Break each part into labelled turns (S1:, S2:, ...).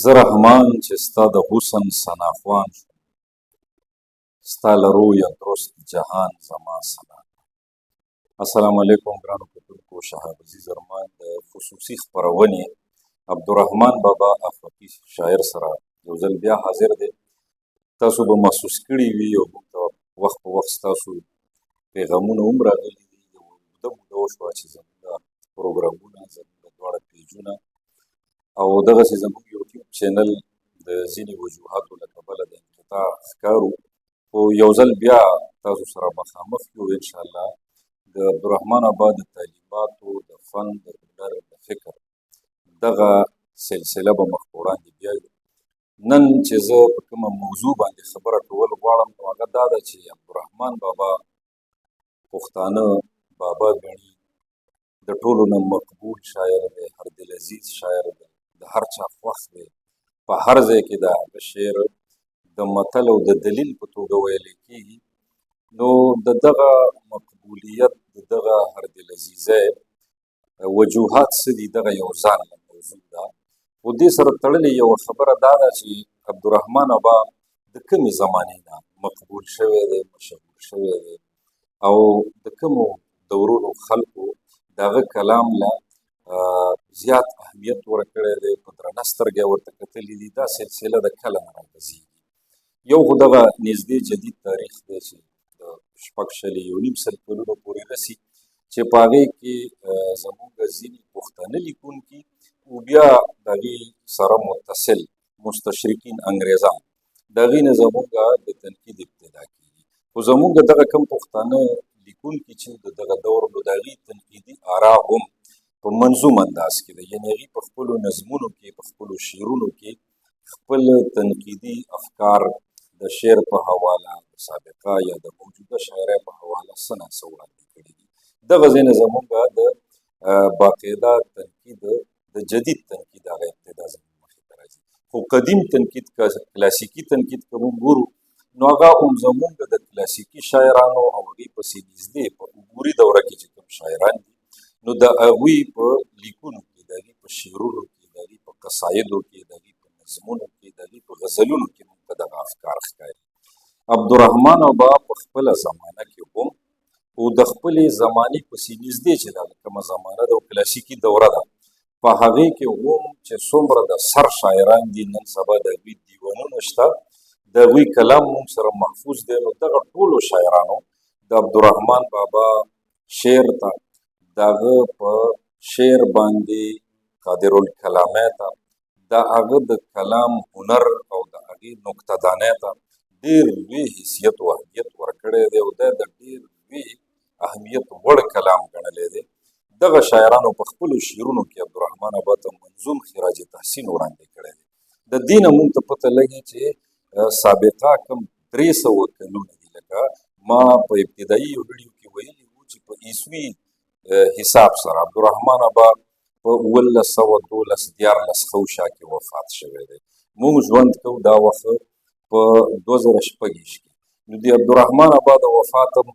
S1: زه رحمان چې ستا د حسن ثناخوان شوم، ستا له رویه درست جهان زما ثنا. السلام علیکم ګرانو کتونکو، شهاب عزیز ارمان د خصوصي خپرونې عبدالرحمن بابا افقي شاعر سره یو ځل بیا حاضر دی. تاسو به محسوس کړي وي او موږ ته وخت په وخت ستاسو پیغامونه هم راغلي دي. یوه اوږده موده وشوه چې زموږ پروګرامونه، زموږ دواړه پیجونه او دغسې زموږ یوټیوب چینل د ځینې وجوهاتو له کبله د انقطاع ښکار و، خو یو ځل بیا تاسو سره مخامخ یو. انشاءالله د عبدالرحمن ابا د تعلیماتو، د فن، د هنر، د فکر دغه سلسله به مخ په وړاندې بیایو. نن چې زه په کومه موضوع باندې خبره کول غواړم نو هغه دا ده چې عبدالرحمن بابا پښتانه بابا ګڼي، د ټولو نه مقبول شاعر دی، هر دل عزیز شاعر دی، د هر چا خوښ دی، په هر ځای کې د هغه شعر د متل او د دلیل په توګه ویل کېږي. نو د دغه مقبولیت، د دغه هر دل عزیزی وجوهات څه دي، دغه یو ځان له موضوع ده. خو دې سره تړلې یوه خبره دا ده چې عبدالرحمن ابا د کومې زمانې نه مقبول شوی دی، مشهور شوی دی او د کومو دورونو خلکو د هغه کلام له زیات اهمیت ورکړی دی، په درنه سترګه یې ورته کتلي دي. دا سلسله د کله نه راغځېږي؟ یو خو دغه نږدې جدید تاریخ دی چې د شپږ شلې یو نیم سل کلونو پورې رسي، چې په هغې کې زموږ ځینې پښتانه لیکونکي او بیا د هغې سره متصل مستشرقین انګریزان، د هغې نه زموږ د تنقید ابتدا کېږي. خو زموږ دغه کم پښتانه لیکونکي چې د دغه دور، نو د هغې تنقیدي آرا هم په منظوم انداز کې ده، یعنې هغې په خپلو نظمونو کې، په خپلو شعرونو کې خپل تنقیدي افکار د شعر په حواله، د سابقه یا د موجوده شاعرۍ په حواله څه نا څه وړاندې کړي دي. دغه ځای نه زموږ د باقاعده تنقید، د جدید تنقید هغه ابتدا زموږ مخې ته راځي. خو قدیم تنقید، کلاسیکي تنقید که موږ ګورو نو هغه هم زموږ د کلاسیکي شاعرانو او هغې پسې نږدې په عبوري دوره کې چې کوم شاعران دي، نو د هغوی په لیکونو کې، د هغوی په شعرونو کې، د هغوی په قصایدو کې، د هغوی په نظمونو کې، د هغوی په غزلونو کې موږ ته دغه افکار ښکاري. عبدالرحمن ابا په خپله زمانه کې هم او د خپلې زمانې پسې نږدې چې دا کومه زمانه ده او کلاسیکي دوره ده، په هغې کې هم چې څومره د سر شاعران دي، نن سبا د هغوی دیوانونه شته، د هغوی کلام موږ سره محفوظ دی، نو دغه ټولو شاعرانو د عبدالرحمن بابا شعر ته، د هغه په شعر باندې قادر الکلامۍ ته، د هغه د کلام هنر او د هغې نکته دانۍ ته ډېر لوی حیثیت او اهمیت ورکړی دی او دا د ډېر لوی اهمیت وړ کلام ګڼلی دی. دغه شاعرانو په خپلو شعرونو کې عبدالرحمن ابا ته منظوم خراج تحسین وړاندې کړی دی. د دې نه موږ ته پته لګي چې سابقه کم 300 کلونه دي. لکه ما په ابتدایي یو ویډیو کې ویلي وو چې په عیسوي حساب سره عبدالرحمن ابا په 1712 13 خوشا کې وفات شوی دی. موږ ژوند کوو دا وخت په 2026 کې، نو د عبدالرحمن ابا د وفات هم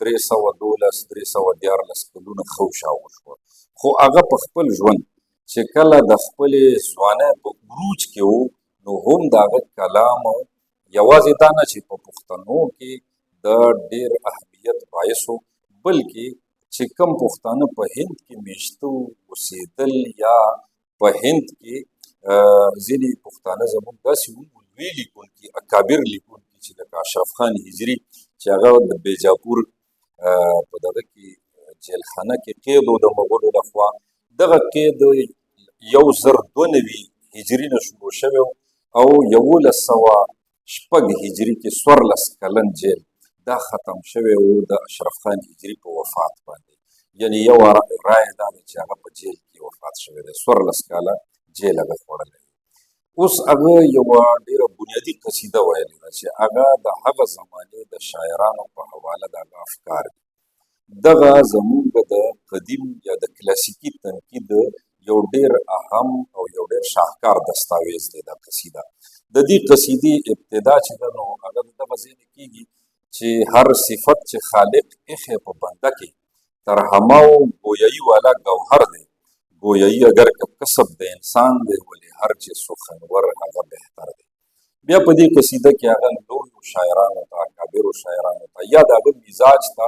S1: 312 313 کلونه خوشا وشوه. خو هغه په خپل ژوند چې کله د خپلې ځوانۍ په عروج کې و، نو هم د هغه کلام یوازې دا نه چې په پښتنو کې د ډېر اهمیت باعث و، بلکې چې کم پښتانه په هند کې میشته اوسېدل یا په هند کې ځینې پښتانه زموږ داسې وو لوی لیکونکي، اکابر لیکونکي چې لکه اشرف خان هجري چې هغه د بیجاپور په دغه کې جیلخانه کې قید و د مغولو لخوا، دغه قید 1092 هجري نه شروع شوی او 1106 هجري کې 14 کلن جیل دا ختم شوی و د اشرف خان هجري په وفات باندې. یعنی یو رایه دا ده چې هغه په جیل کې وفات شوی دی، 14 کاله جیل هغه خوړلی. اوس هغه یوه ډېره بنیادي قصیده ویلې ده چې هغه د هغه زمانې د شاعرانو په حواله د هغه افکار دي. دغه زموږ د قدیم یا د کلاسیکي تنقید یو ډېر اهم او یو ډېر شاهکار دستاویز دی دا قصیده. د دې قصیدې ابتدا چې ده نو هغه د دغه ځای نه کېږي چې هر صفت چې خالق ایښی په بنده کې تر هماو ګویایي والا ګوهر دی، ګویایي اګر که کسب د انسان دی، ولې هر چې سخنور هغه بهتر دی. بیا په دې قصیده کې هغه لویو شاعرانو ته، اکابرو شاعرانو ته، یا د هغه مزاج ته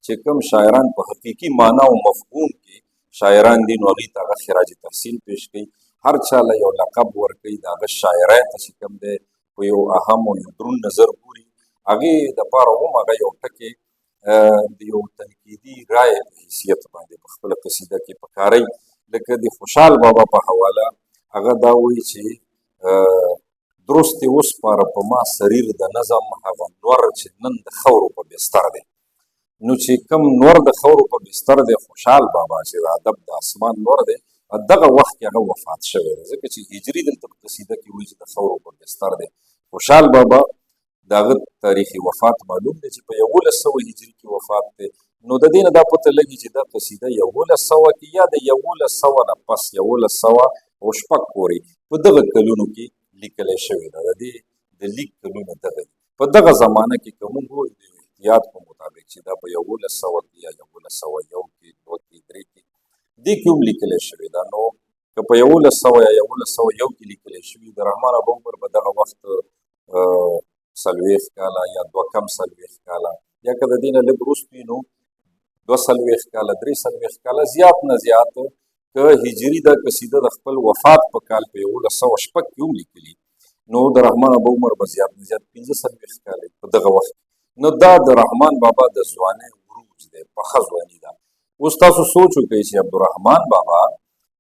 S1: چې کوم شاعران په حقیقي معنا او مفهوم کې شاعران دي، نو هغوی ته هغه خراج تحسین پیش کوي. هر چا له یو لقب ورکوي، د هغه شاعرۍ ته چې کوم دی په یو اهم او یو دروند نظر ګوري. هغې دپاره هم هغه یو ټکی د یو تنقیدي رایې په حیثیت باندې په خپله قصیده کې پکاروي. لکه د خوشحال بابا په حواله هغه دا وایي چې درست یې وسپاره په ما سریر د نظم، هغه نور چې نن د خاورو په بستر دی. نو چې کوم نور د خاورو په بستر دی، خوشحال بابا چې د ادب د اسمان نور دی، دغه وخت کې هغه وفات شوی دی. ځکه چې هجري دلته په قصیده کې وایي چې د خاورو په بستر دی. خوشحال بابا د هغه تاریخ وفات معلوم دی چې په 1100 هجري کې وفات دی. نو د دې نه دا پته لګي چې دا قصیده 1100 کې یا د 1100 نه پس 1106 پورې په دغه کلونو کې لیکلی شوې ده. د دې د لیک کلونه دغه دي. په دغه زمانه کې که موږ وایو د احتیاط په مطابق چې دا په 1100 کې یا 1101 کې، 2 کې، 3 کې، دې کې هم لیکلی شوې ده. نو که په 1100 یا 1101 کې لیکلی شوي، د رحمان ابا عمر به دغه وخت 40 کاله یا دوه کم 40 کاله، یا که د دې نه لږ وروسته وي نو 42 کاله، 43 کاله، زیات نه زیات که هجري دا قصیده د خپل وفات په کال په 1106 کې هم لیکلي، نو د رحمان ابا عمر به زیات نه زیات 45 کاله په دغه وخت. نو دا د رحمان بابا د ځوانۍ عروج دی، پخه ځواني ده. اوس تاسو سوچ وکړئ چې عبدالرحمن بابا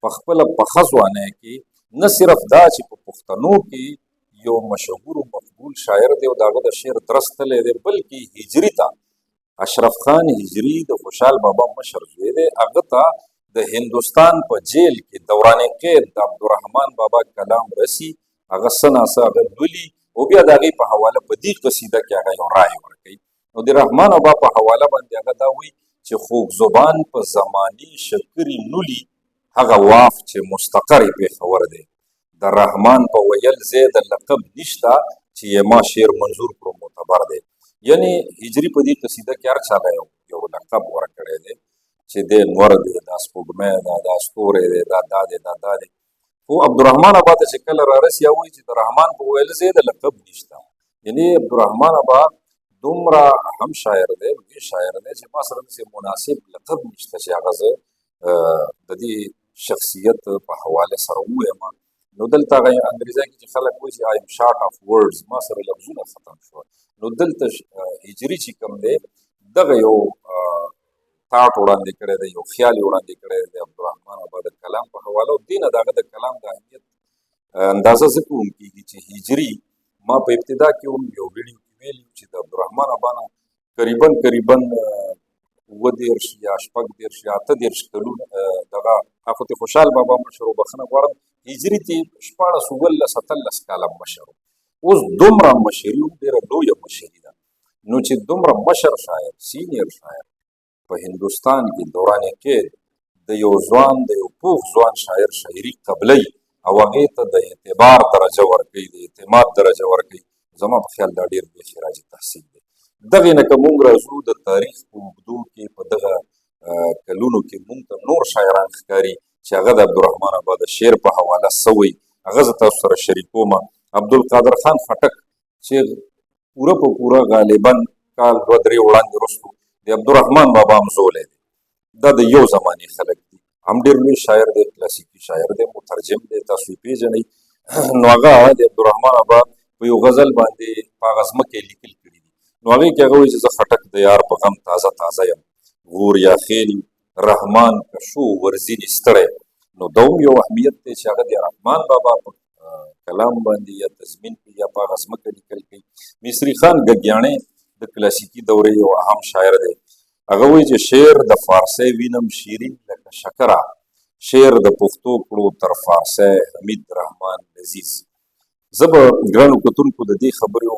S1: په خپله پخه ځوانۍ کې نه صرف دا چې په پښتنو کې یو مشهور او مقبول شاعر دی او د هغه د شعر درس تللی دی، بلکې هجري ته اشرف خان هجري د خوشحال بابا مشر زوی دی، هغه ته د هندوستان په جیل کې دوران قید د عبدالرحمن بابا کلام رسی، هغه څه ناڅه هغه لولي او بیا د هغې په حواله په دې قصیده کې هغه یو رای ورکوي. نو د رحمان بابا په حواله باندې هغه دا وایي چې خوږ زبان په زماني شکري نولي، هغه واف چې مستقر پېښور دی. د رحمان په ویل زه د لقب نشته چې یې ما شعر منظور کړو معتبر دی. یعنی هجري په دې قصیده کې هر چا له یو لقب ورکړی دی چې دی نور دی، دا سپوږمۍ ده، دا ستوری دی، دا دا دی، دا دا دی. خو عبدالرحمن ابا ته چې کله را رسي وایي چې د رحمان په ویل زه د لقب نشته. یعنی عبدالرحمن ابا دومره هم شاعر دی، لوی شاعر دی چې ما سره داسې مناسب لقب نشته چې هغه زه د دې شخصیت په حواله سره ووایم. نو دلته هغه انګریزي کې چې خلک وایي چې I am short of words، ما سره لفظونه ختم شو. نو دلته هجري چې کوم دی دغه یو تاټ وړاندې کړی دی، یو خیال یې وړاندې کړی دی عبدالرحمن ابا د کلام په حواله. او دې نه د هغه د کلام د اهمیت اندازه ځکه هم کېږي چې هجري ما په ابتدا کې هم یو ویډیو کې ویلي چې د عبدالرحمن ابا نه قریباً قریباً 37 یا 36 یا 38 کلونه دغه هغه ته خوشحال بابا مشر و، بخښنه غواړم، هجري ته 16 17 18 کاله مشر و. اوس دومره مشري هم ډېره لویه مشري ده. نو چې دومره مشر شاعر، سینیر شاعر په هندوستان کې دوران قید د یو ځوان، د یو پوخ ځوان شاعر شاعري قبلوي او هغې ته د اعتبار درجه ورکوي، د اعتماد درجه ورکوي، زما په خیال دا ډېر لوی خراج تحسین دی. دغې نه که مونږ راځو د تاریخ په اوږدو کې په دغه کلونو کې مونږ ته نور شاعران ښکاري چې هغه د عبدالرحمن ابا د شعر په حواله څه وایي، هغه زه تاسو سره شریکوم. عبدالقادر خان خټک چې پوره په پوره غالباً کال دوه درې وړاندې وروستو د عبدالرحمن بابا همزولی دی، دا د یو زمانې خلک دي، هم ډېر لوی شاعر دی، کلاسیکي شاعر دی، مترجم دی، تاسو یې پېژنئ. نو هغه د عبدالرحمن بابا په یو غزل باندې په هغه ځمکه یې لیکل کړي دي. نو هغې کې هغه وایي چې زه خټک د یار په غم تازه تازه یم، غور یا خېل رحمان که شو ورځینې ستړی. نو دا هم یو اهمیت دی چې هغه د رحمان بابا په کلام باندې یا تضمین کوي یا په هغه ځمکه لیکل کوي. مصري خان ګګیاڼی د کلاسیکي دورې یو اهم شاعر دی، هغه وایي چې شعر د فارسۍ وینم شیرین لکه شکره، شعر د پښتو کړو تر فارسۍ حمید رحمان لذیذ. زه به ګرانو کتونکو د دې خبرې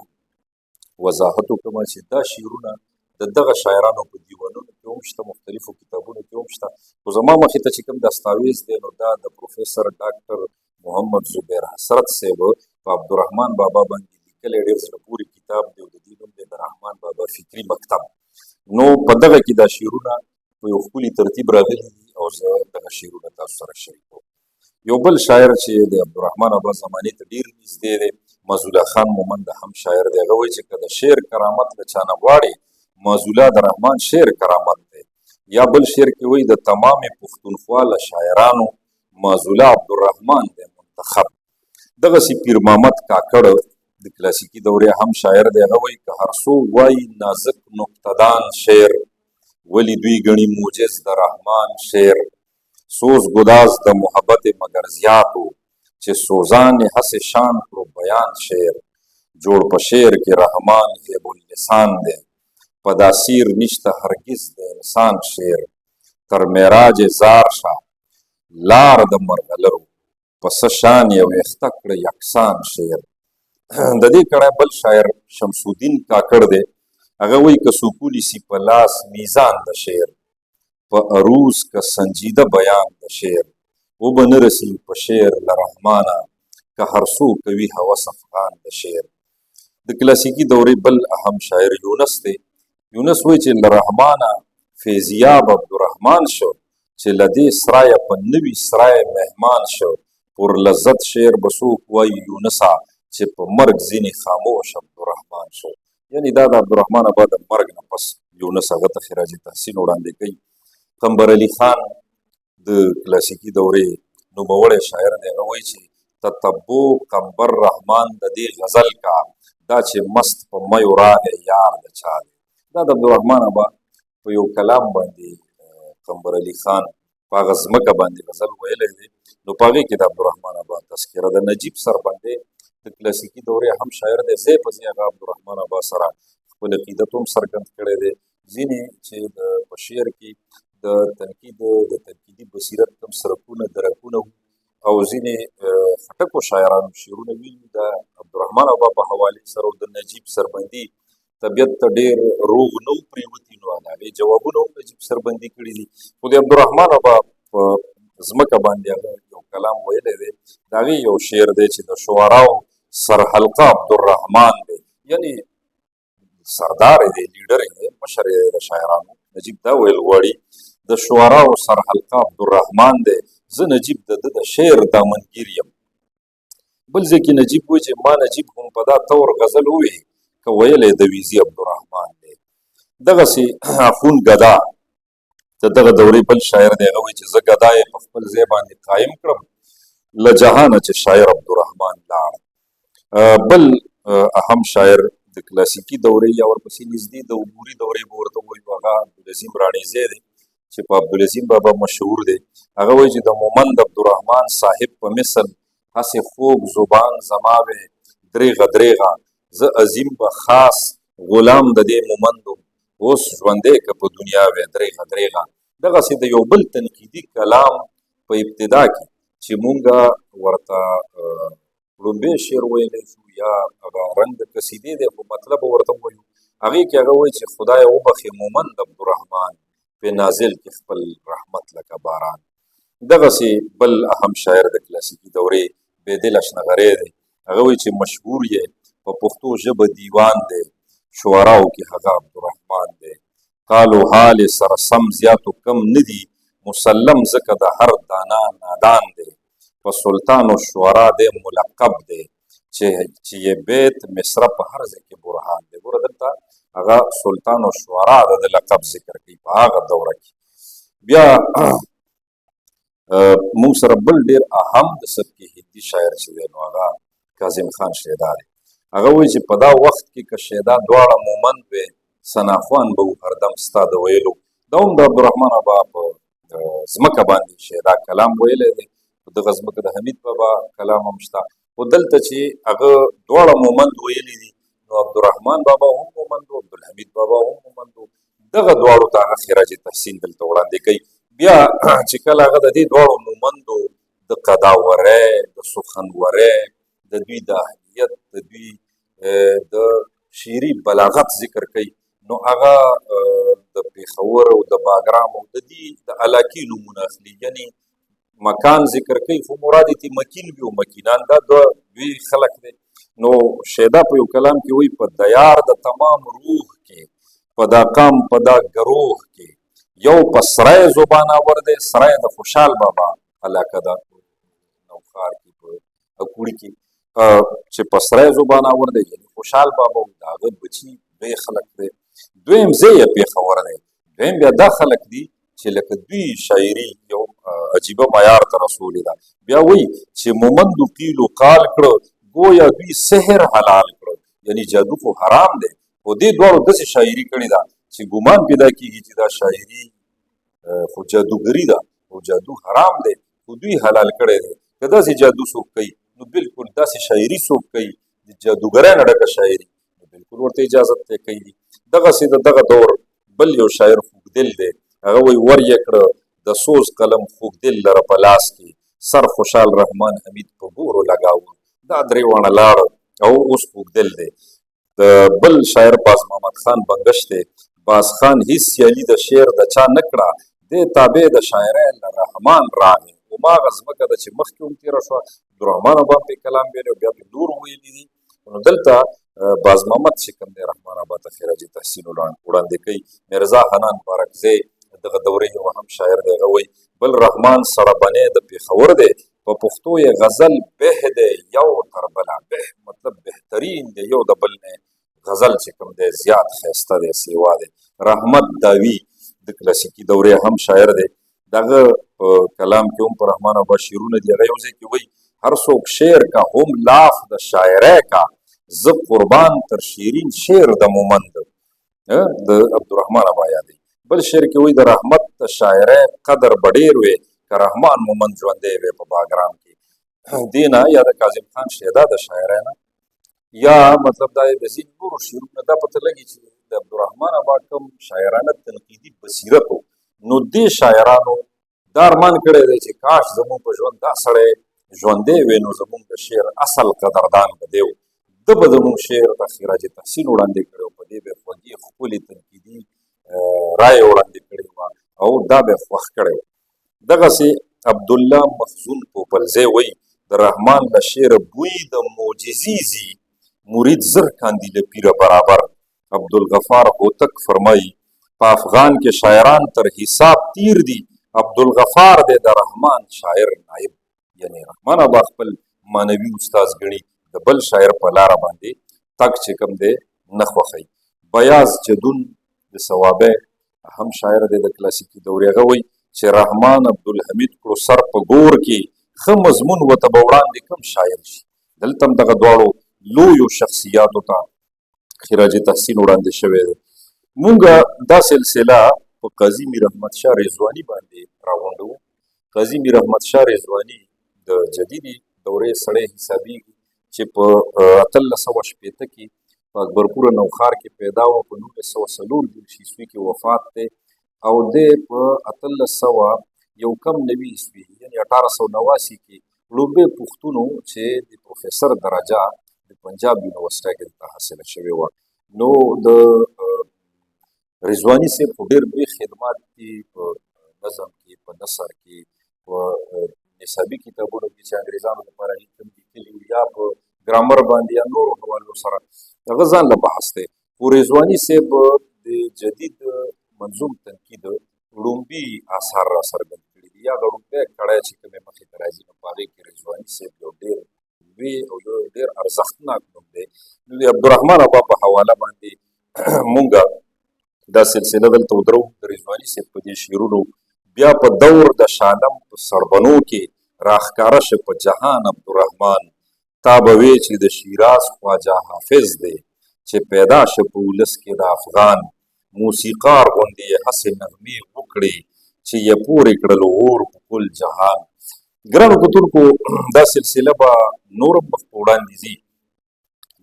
S1: وضاحت وکړم چې دا شعرونه د دغه شاعرانو په دیوانونو کې هم شته، مختلفو کتابونو کې هم شته. خو زما مخې ته چې کوم دستاویز دی نو دا د پروفیسر ډاکټر محمد زبیر حسرت صاحب په عبدالرحمن بابا باندې لیکلی ډېر زړه پورې کتاب دی او د دې نوم دی د رحمان بابا فکري مکتب. نو په دغه کې دا شعرونه په یو ښکلي ترتیب راغلي دي او او زه دغه شعرونه تاسو سره شریکوم. یو بل شاعر چې د عبدالرحمن ابا زمانې ته ډېر نږدې دی، مزولا خان مومند هم شاعر دی. هغه وایي چې که د شعر کرامت له چا نه غواړې، مزولا د رحمان شعر کرامت دی. یا بل شعر کې وایي، د تمامې پښتونخوا له شاعرانو مزولا عبدالرحمن دی منتخب. دغسې پیر محمد کاکړ د کلاسیکي دورې هم شاعر دی. هغه وایي، که هر څو وایي نازک نقطهدان شعر، ولې دوی ګڼي موجز د رحمان شعر. سوز ګداز د محبت مګر زیاتو، چې سوزان یې هسې شان کړو بیان شعر. جوړ په شعر کې رحمان غیب اللسان دی، په دا سیر نشته هرګز د انسان شعر. تر معراج زار شه لار د مرغلرو، په څه شان یې ویښته کړه یکسان شعر. د دې کړه بل شاعر شمس الدین کاکړ دی. هغه وایي، که څوک ونیسي په لاس میزان د شعر، په عروض که سنجیده بیان د شعر، وبه نه رسي په شعر له رحمانه، که هر څو کوي هوس افغان د شعر. د کلاسیکي دورې بل اهم شاعر یونس دی. یونس وایي چې له رحمانه فیضیاب عبدالرحمن شو، چې له دې سرایه په نوي سرای مهمان شو. پر لذت شعر به څوک وایي یونسه، چې په مرګ ځینې خاموش عبدالرحمن شو. یعنی دا د عبدالرحمن ابا د مرګ نه پس یونس هغه ته خراج تحسین وړاندې کوي. قمبر علي خان د کلاسیکي دورې نوموړی شاعر دی. هغه وایي چې تتبع قمبر رحمان د دې غزل کا، دا چې مست په میو راغی یار د چا دی. دا د عبدالرحمن ابا په یو کلام باندې قمبر علي خان په هغه ځمکه باندې غزل ویلی دی، نو په هغې کې د عبدالرحمن ابا تذکره ده. نجیب سربندی د کلاسیکي دورې هم شاعر دی. ځای په ځای هغه عبدالرحمن ابا سره خپل عقیدت هم څرګند کړی دی. ځینې چې د په شعر کې د تنقید د تنقیدي بصیرت کوم څرکونه درکونه وو، او ځینې خټکو شاعرانو شعرونه ویلي د عبدالرحمن ابا په حوالې سره، او د نجیب سربندي طبیعت ته ډېر روغ نه و پرېوتي، نو د هغې جوابونه هم نجیب سربندي کړي دي. خو د عبدالرحمن ابا په ځمکه باندې هغه یو کلام ویلی دی، د هغې یو شعر دی چې د شعراو سرحلقه عبدالرحمن دی، یعنی سردار دی، لیډر دی، مشر دی د شاعرانو. نجیب دا ویل غواړي، د شعراو سرحلقه عبدالرحمن دی، زه نجیب د ده د شعر دامنګیر یم. بل ځای کې نجیب وایي چې ما نجیب هم په دا طور غزل ووی، که ویلی د ویزي عبدالرحمن دی. دغسې اخون ګدا د دغه دورې بل شاعر دی. هغه وایي چې زه ګدا یې په خپل ځای باندې قایم کړم، له جهانه چې شاعر عبدالرحمن لاړ. بل اهم شاعر د کلاسیکي دورې یا ورپسې نږدې د عبوري دورې به ورته ووایو، هغه عبدالعظیم راڼیزی دی چې په عبدالعظیم بابا مشهور دی. هغه وایي چې د مومند عبدالرحمن صاحب په مثل هسې خوږ زبان زما وی، درېغه درېغه زه عظیم به خاص غلام د دې مومند وم، اوس ژوندی که په دنیا وی، درېغه درېغه. دغسې د یو بل تنقیدي کلام په ابتدا کې چې مونږه ورته ړومبی شعر ویلی شو یا هغه رنګ د قصیدې دی، خو مطلب ورته ووایو، هغې کې هغه وایي چې خدای وبخښې مومند عبدالرحمن، په نازل کې خپل رحمت لکه باران. دغسې بل اهم شاعر د کلاسیکي دورې بېدل اشنغری دی. هغه وایي چې مشهور یې په پښتو ژبه دیوان دی، شعراو کې هغه عبدالرحمن دی. قال و حال یې سره سم زیات و کم نه دي، مسلم ځکه د هر دانا نادان دی. په سلطان الشعرا دی ملقب دی، چې یې بیت مصره په هر ځای کې برهان دی. ګوره دلته هغه سلطان الشعرا د ده لقب ذکر کوي په هغه دوره کې. بیا موږ سره بل ډېر اهم د سبک هندي شاعر چې دی، نو هغه کاظم خان شیدا دی. هغه وایي چې په دا وخت کې که شیدا دواړه مومند وی، ثناخوان به وو هردم ستا د ویلو. دا هم د عبدالرحمن ابا په ځمکه باندې شیدا کلام ویلی دی. په دغه ځمکه د حمید بابا کلام هم شته، خو دلته چې هغه دواړه مومند ویلي دي، نو عبدالرحمن بابا هم مومند و، عبدالحمید بابا هم مومند و. دغه دواړو ته هغه خراج تحسین دلته وړاندې کوي. بیا چې کله هغه د دې دواړو مومندو د قداورۍ، د سخنورۍ، د دوی د اهلیت، د دوی د شعري بلاغت ذکر کوي، نو هغه د پېښور او د باګرام او د دې د علاقې نومونه اخلي، یعنی مکان ذکر کوي، خو مراد یې مکین وي او مکینان دا دوه دوی خلک دی. نو شیدا په یو کلام کې وایي، په دیار د تمام روح کې، په دا قام په دا ګروه کې، یو په سرای زباناور دی، سرای د خوشحال بابا علاقه ده نوښار کې په اکوړي کې، چې په سرای زباناور دی یعنی خوشحال بابا او د هغه بچي دوی خلک دی. دویم ځای یې پېښور دی. دویم بیا دا خلک دي چې لکه دوی شاعري یو عجیبه معیار ته رسولې ده. بیا وایي چې مومندو قیلو قال کړه ګویا دوی سحر حلال کړه، یعنی جادو خو حرام دی، خو دې دواړو داسې شاعري کړې ده چې ګمان پیدا کیږي چې دا شاعري خو جادوګري ده او جادو حرام دی، خو دوی حلال کړی دی. که داسې جادو څوک کوي نو بالکل داسې شاعري څوک کوي د جادوګرۍ نه ډکه شاعري، نو بالکل ورته اجازت دی کوي. دغسې د دغه دور بل یو شاعر خوږدل دی، هغه وایي ور یې کړه د سوز قلم خوږدل لره په لاس کې، سر خوشحال رحمان حمید په ګورو لګاوه. دا درې واړه لاړ او اوس خوږدل دی. د بل شاعر باز محمد خان بنګش دی، باز خان هیڅ سیالي د شعر د چا نه کړه، دی تابع د شاعرۍ له رحمان راغی. هماغه ځمکه ده چې مخکې هم تېره شوه، عبدالرحمان ابا پې کلام ویلی او بیا پې نور ویلي دي. نو دلته باز محمد چې کوم دی رحمان ابا ته خراج تحسین وړاندې کوي. میرزا حنان بارکزی دغه دورې یو هم شاعر دی، هغه وایي بل رحمان سړبنی د پېښور دی، په پښتو یې غزل به دی یو تر بله، به مطلب بهترین دی، یو د بل نه غزل چې کوم دی زیات ښایسته دی، سیوا دی. رحمت داوي د کلاسیکي دورې هم شاعر دی، دغه په کلام کې هم په رحمان ابا شعرونه دي. هغه یو ځای کې وایي هر څوک شعر کا هم لاف د شاعرۍ کا، زه قربان تر شیرین شعر د مومند، د عبدالرحمن ابا یادوي. بل شعر کې وایي د رحمت د شاعرۍ قدر به ډېر وي که رحمان مومند ژوندی وي په باګرام کې. دې نه یا د کاظم خان شیدا د شاعرۍ نه، یا مطلب دا د ځینو نورو شعرونو دا پته لګي چې د عبدالرحمن ابا کوم شاعرانه تنقیدي بصیرت و، نو دې شاعرانو دا ارمان کړی دی چې کاش زموږ په ژوند دا سړی ژوندی وي نو زموږ د شعر اصل قدردان به دی و، ده به زموږ شعر ته خراج تحسین وړاندې کړی او په دې به خوږې ښکلې تنقیدي رایې وړاندې کړې وه او دا به خوښ کړی و. دغسې عبدالله مخزون پوپلزی وایي د رحمان له شعره بوی د معجزې ځي، مرید زر کاندي له پیره برابر. عبدالغفار هوتک فرمایي په افغان کې شاعران تر حساب تیر دي، عبدالغفار دی د رحمان شاعر نایب، یعنی رحمان ابا خپل معنوي استاد ګڼي، د بل شاعر په لاره باندې تګ چې کوم دی نه خوښوي. بیاض جدون د صوابۍ هم شاعر دی د کلاسیکي دورې، هغه وایي چې رحمان عبدالحمید کړو سر په ګور کې، ښه مضمون ورته به وړاندې کوم شاعر شي. دلته هم دغه دواړو لویو شخصیاتو ته خراج تحسین وړاندې شوی دی. مونږ دا سلسله په قاضي میر احمد شاه رضواني باندې راغونډو. قاضي میر احمد شاه رضواني د جدیدې دورې سړی حسابېږي چې په 1860 کې په اکبرپور نوښار کې پیدا و، په 1934 عیسوي کې وفات دی او دی په 1891 عیسوي یعنی 1889 کې لومړی پښتون و چې د پروفیسر درجه د پنجاب یونیورسټۍ کې ورته حاصله شوې وه. نو د رضواني صاحب خو ډېر لوی خدمات دي په نظم کې، په نثر کې، په نصابي کتابونو کې چې انګریزانو لپاره یې کوم لیکلي وو، یا په ګرامر باندې یا نورو حوالو سره، هغه ځان له بحث دی. خو رضواني صاحب د جدید منظوم تنقید ړومبي آثار را څرګند کړي دي، یا هغه ړومبی کړی چې کومې مخې ته راځي، نو په هغې کې رضواني صاحب یو ډېر لوی او یو ډېر ارزښتناک نوم دی. نو د عبدالرحمن ابا په حواله باندې مونږ دا سلسله دلته ودرو. د رضواني صاحب په دې شعرونو بیا په دور د شالم په سړبنو کې راښکاره شه په جهان عبدالرحمن، تا به وې چې د شیراز خواجه حافظ دی، چې پیدا شه په ولس کې د افغان موسیقار غوندې یې هسې نغمې وکړې، چې یې پورې کړل اور په کل جهان. ګرانو کتونکو، دا سلسله به نور هم مخ په وړاندې ځي.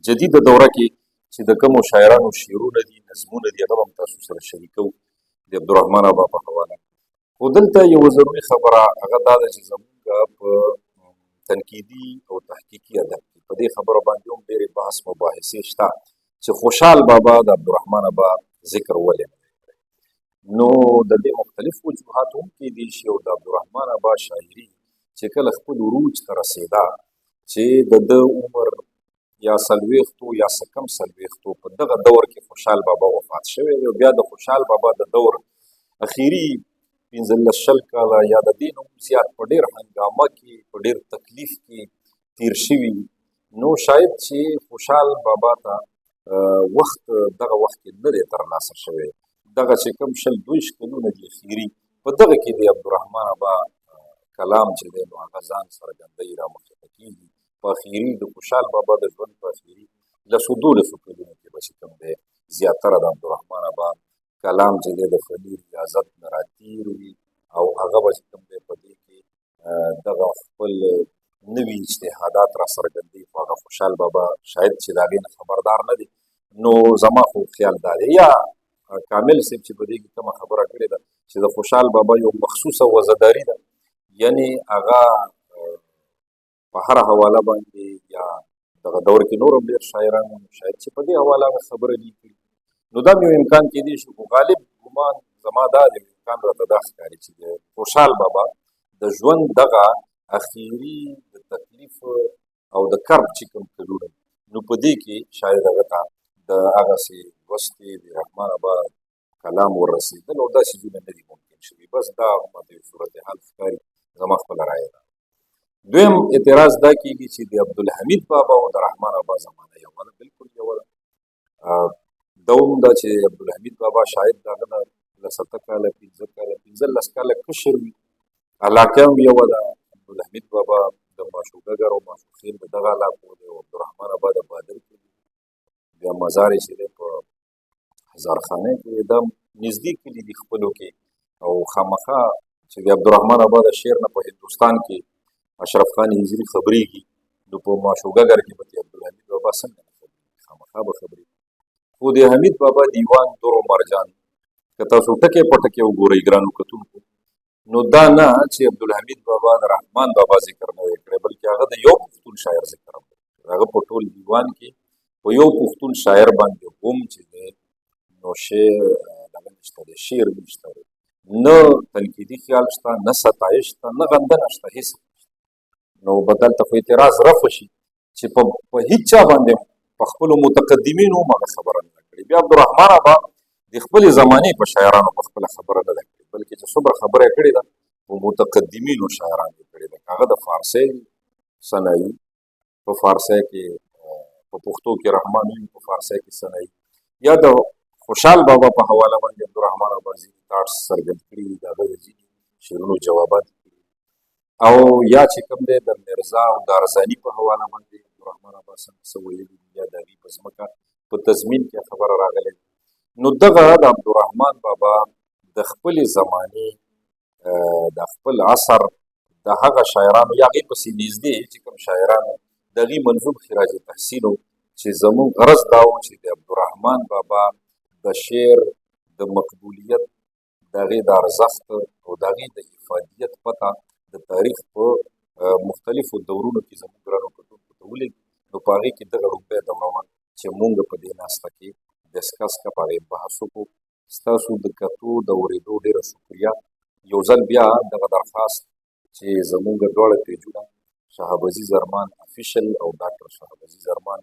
S1: جدیده دوره کې چې د کومو شاعرانو شعرونه دي، نظمونه دي، هغه به هم تاسو سره شریکوو د عبدالرحمن ابا په حواله. خو دلته یوه ضروري خبره هغه دا ده چې زموږ په تنقیدي او تحقیقي ادب کې په دې خبره باندې هم ډېرې بحث مباحثې شته چې خوشحال بابا د عبدالرحمن ابا ذکر ولې نه دی کړی. نو د دې مختلف وجوهات هم کېدی شي. او د عبدالرحمن ابا شاعري چې کله خپل عروج ته رسېده، چې د ده عمر یا څلوېښتو یا څه کم څلوېښتو په دغه دور کې خوشحال بابا وفات شوی دی، او بیا د خوشحال بابا د دور اخیری 15 20 کاله یا د دې نه هم زیات په ډېر هنګامه کې، په ډېر تکلیف کې تیر شوي، نو شاید چې خوشحال بابا ته وخت دغه وخت کې نه دی ترلاسه شوی. دغه چې کوم 20 22 کلونه دي اخیري، په دغه کې د عبدالرحمن بابا کلام چې دی نو هغه ځان څرګندوي، رامخې ته کېږي. په اخیري د خوشحال بابا د ژوند په اخیري لسو دولسو کلونو کې به چې کوم دی زیاتره د عبدالرحمن بابا کلام چې دی د فني ریاضت نه راتېر وي، او هغه به چې کوم دی په دې کې دغه خپل نوي اجتهادات را څرګندوي. خو هغه خوشحال بابا شاید چې د هغې نه خبردار نه دی. نو زما خو خیال دا دی، یا کامل صاحب چې په دې کې کومه خبره کړې ده چې د خوشحال بابا یو مخصوصه وزداري ده، یعنی هغه په هره حواله باندې یا دغه دور کې نور هم ډېر شاعران وو، شاید چې په دې حواله هغه خبره لیکلي، نو دا یو امکان کېدای شي. خو غالب ګمان زما دا دی، امکان راته دا ښکاري چې د خوشحال بابا د ژوند دغه اخیري د تکلیف او د کرب چې کوم کلونه، نو په دې کې شاید هغه ته د هغسې لوستې د رحمان بابا کلام ورسېدل او داسې څیزونه نه دي ممکن شوي. بس دا ماته یو صورتحال ښکاري، زما خپله رایه ده. دویم اعتراض دا کېږي چې د عبدالحمید بابا او د رحمان بابا زمانه یوه ده، بالکل یوه ده. دوم دا چې عبدالحمید بابا شاید د هغه نه لس اته کاله، 5 کاله، 15 کاله کشر وي، علاقه هم یوه ده. عبدالحمید بابا د ماشوګګر او ماشوخېل د دغه علاقو دی، او عبدالرحمن بابا د بادر کلي، بیا مزار یې چې دی په هزارخانه کې دی، دا نږدې کلي دي خپلو کې. او خامخا چې د عبدالرحمن بابا د شعر نه په هندوستان کې اشرف خان هجري خبرېږي، نو په ماشوګګر کې به عبدالحمید بابا څنګه نه خبرېږي؟ خامخا به خبرېږي. خو د حمید بابا دیوان در و مرجان که تاسو ټکی په ټکی وګورئ ګرانو کتونکو، نو دا نه چې عبدالحمید بابا د رحمان بابا ذکر نه دی کړی، بلکې هغه د یو پښتون شاعر ذکر هم دی. هغه په ټول دیوان کې په یو پښتون شاعر باندې هم چې دی نو شعر دغه نشته دی، شعر نشته دی، نه تنقیدي خیال شته، نه ستایش شته، نه غندنه شته، هېڅ. نو بدل ته خو اعتراض رفع شي چې په هیڅ چا باندې په خپلو متقدمینو هم هغه خبره نه ده کړې. بیا عبدالرحمن بابا د خپلې زمانې په شاعرانو په خپله خبره نه ده کړې، بلکې چې څومره خبره یې کړې ده په متقدمینو شاعرانو یې کړې ده. هغه د فارسۍ سنایي، په فارسۍ کې په پښتو کې رحمان وي، په فارسۍ کې سنایي، یا د خوشحال بابا په حواله باندې عبدالرحمن بابا ځینې تاټس څرګند کړي دي، د هغه د ځینې شعرونو جوابات کړي، او یا چې کوم دی د میرزا او د ارزاني په حواله باندې عبدالرحمن بابا څه ویلي دي، یا د هغې په ځمکه په تضمین کې خبره راغلې. نو دغه د عبدالرحمن بابا د خپلې زمانې د خپل عصر د هغه شاعرانو یا هغې پسې نږدې چې کوم شاعرانو د هغې منظوم خراج تحسین و، چې زموږ غرض دا و چې د عبدالرحمن بابا د شعر د مقبولیت، د هغې د ارزښت او د هغې د افادیت پته د تاریخ په مختلفو دورونو کې زموږ ګرانو کتونکو ته ولېږي. نو په هغې کې دغه لومړی دوره وه چې موږ په دې ناسته کې ډسکس کړه، په هغې بحث وکړو. ستاسو د کتو د اورېدو ډېره شکریه. یو ځل بیا دغه درخواست چې زموږ دواړه پیجونه شهاب عزیز ارمان افیشل او ډاکټر شهاب عزیز ارمان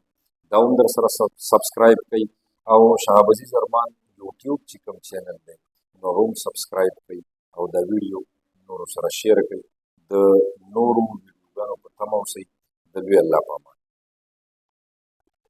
S1: دا هم در سره سبسکرایب کړئ، او شهاب عزیز ارمان یوټیوب چې کوم چینل دی نو هغه هم سبسکرایب کړئ، او دا ویډیو نورو سره شیر کړئ. د نورو ویډیوګانو په تمه اوسئ. د لوی الله په امان.